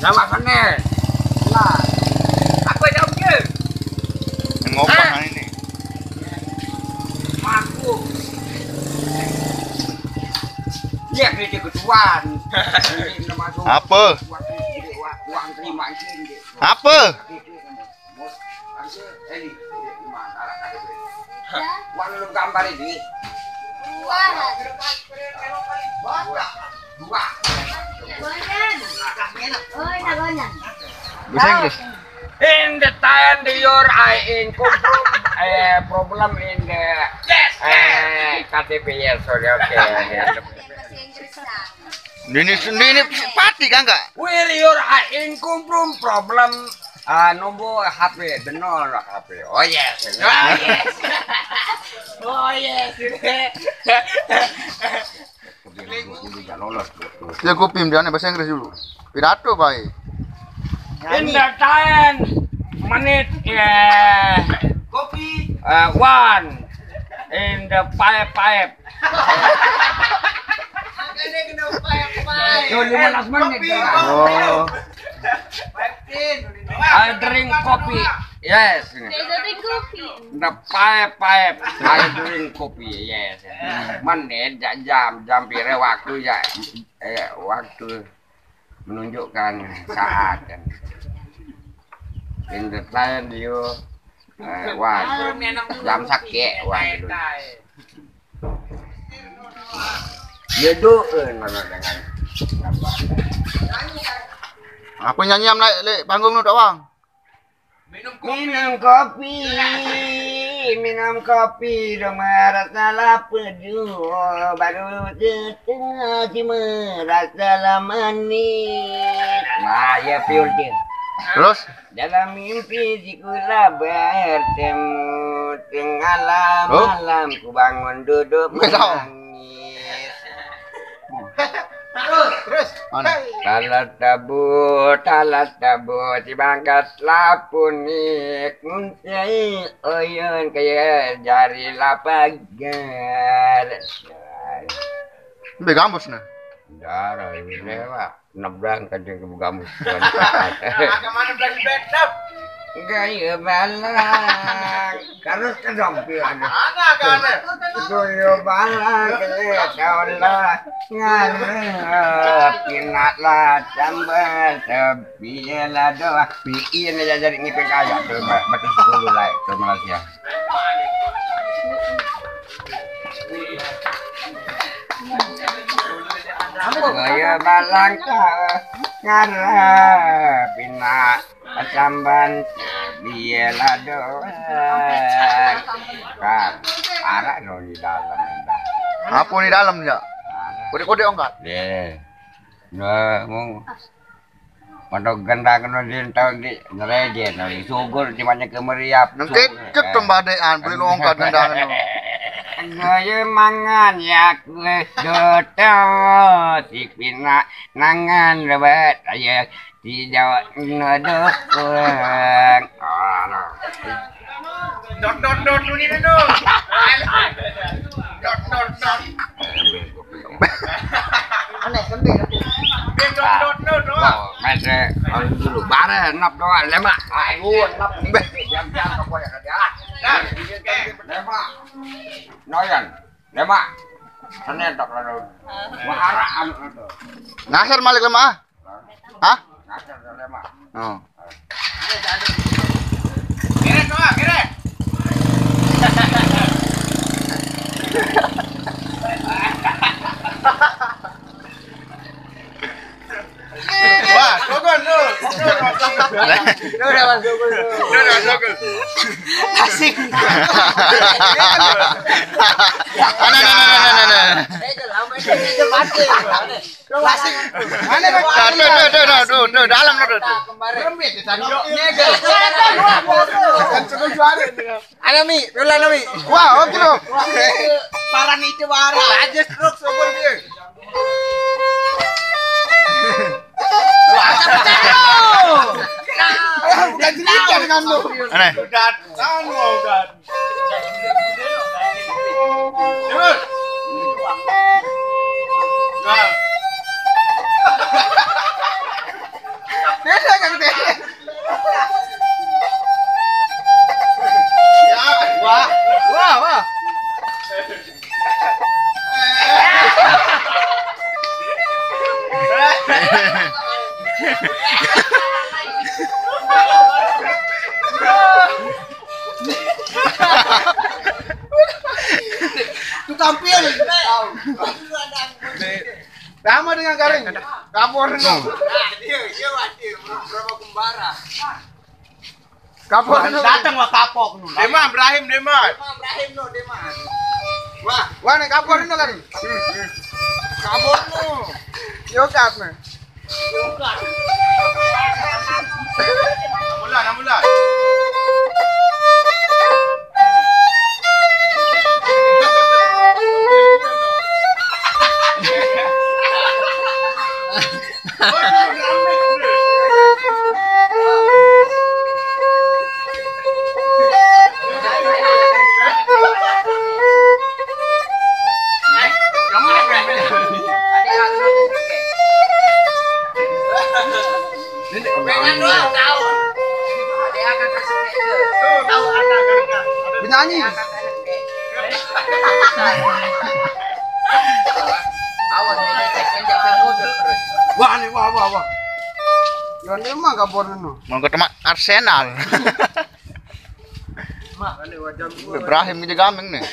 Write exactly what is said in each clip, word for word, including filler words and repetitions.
Nama sana? Lah. Apa jawab dia? Ngobah ini. Aku. Dia kerja ketuan. Apa? Uang terima izin dia. Apa? Uang lu gambar ini. Dua. Dua. Oh, ini banyak. Bahasa Inggris. In the time the your I in problem, eh, problem in the, eh, K T P, yes, sorry, oke. Ini sendiri pati kan nggak? Where your I in problem, problem, ah, nombor H P, the nol H P. Oh yes. Oh yes. Oh yes. Dia kopi dia bahasa Inggris dulu. Pidato baik. In the ten minute, yeah. Kopi. Uh, one. In the five, five. Ini kena five, five. Tuh, lima belas menit. Kopi, dah. Oh. Five ten. I drink coffee. Yes. Saya drink coffee. The five, five. I drink coffee. Yes. Menit, ja-, jam, jam pire waktu ya. Eh, waktu menunjukkan saat kan. In the time you, eh, wah, jam sakit, wah, gitu. Ya, doa, mana dengan apa? Apa nyanyi am naik, lek panggung tu, Wang? Minum kopi. Minum kopi, minum kopi, dah merasa lapar juga. Baru setengah cuma rasa lah manis. Nah, ya, Piul, Cil. Terus? Dalam mimpi sikula bertemu, tengah lah malam ku bangun duduk menangis. Terus, terus. Mana? Talat tabu, talat tabu, si bangkas lapun ni, kunci oyun kaya jari lapagar. Lebih gambus nah. Darah ini lewat. Nebrang kan dia gambus. Kemana berani bedap? Gaya balang. Terus ke dong, Pi, ada. Mana, gak ada? Gaya balang, kelihat kawan lah. Ngarep, pinat lah, tambah, sepi lah doang. Pi, ini aja jadi ngipin kaya tuh, Mbak. Betul sepuluh lah, ke Malaysia. Gaya balang, ngarep, pinat. Pasamban, biela doang. Kan, arah no di dalam. Apa di dalam, ya? Kode-kode ongkat. Deh. Nah, mau pada gendang no di tahu di ngereje no di sugul cuma ke meriap. Nang kecet tembadean, beli lo ongkat gendang no. Gaya mangan ya kue doto, si pina nangan rebet aja. Tidak nodok kurang. Dot, dot, dot, lu ni dulu. Dot, dot, dot. Aneh, sendiri. Dot, dot, dot, dot. Wah, mese, kalau dulu, bare, nap doang, lemak. Ayo, nap. Diam-diam, kau boleh kerja lah. Lemak. Noyan, lemak. Senetok lalu. Wah, arah anu itu. Nasir malik lemak. Hah? Oh. Wah, sogol tu. Lu dah masuk dulu. Lu dah masuk dulu. Asik. Ada, ada, ada, ada, ada. Eh, lama ni dia mati. Mana, Bang? Dah, dah, dah, dah, dah, dah, dah, dalam dah, dah. Kemarin. Rembit, dia tadi. Nyegel. Kan sebelum juara dia. Ada, Mi, duluan, Mi. Wah, oke, loh. Parah nih, itu parah. Aja stroke, sombong dia. Wah, pecah, loh. Bukan cerita dengan lu. Aneh. Udah, tahu, udah. Terus. Nah. Wah, wah, wah. Tukang pil. Sama dengan garing. Kabur no. Nah, dia, dia mati, berapa kumbara. Kapok nu. Datang wah kapok nu. Deman, Ibrahim, Deman. Deman, Ibrahim nu, Deman. Wah. Wah, nih kapok nu kan. Kapok nu. Yo kat nih. Yo kat. Ambulan, ambulan. Penyanyi. Wah, nih, wah, wah, wah. Yo, ini mah gak borno. Mau ketemu Arsenal. Ibrahim aja gameng nih.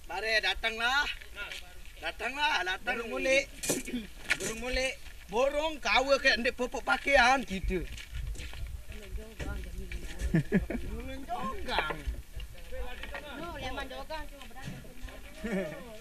Bare, datanglah. Datanglah, datang. Burung mulik. Burung mulik. Burung kawa ke ndik pupuk pakaian kita. Burung jogang. No, leman jogang cuma berantem.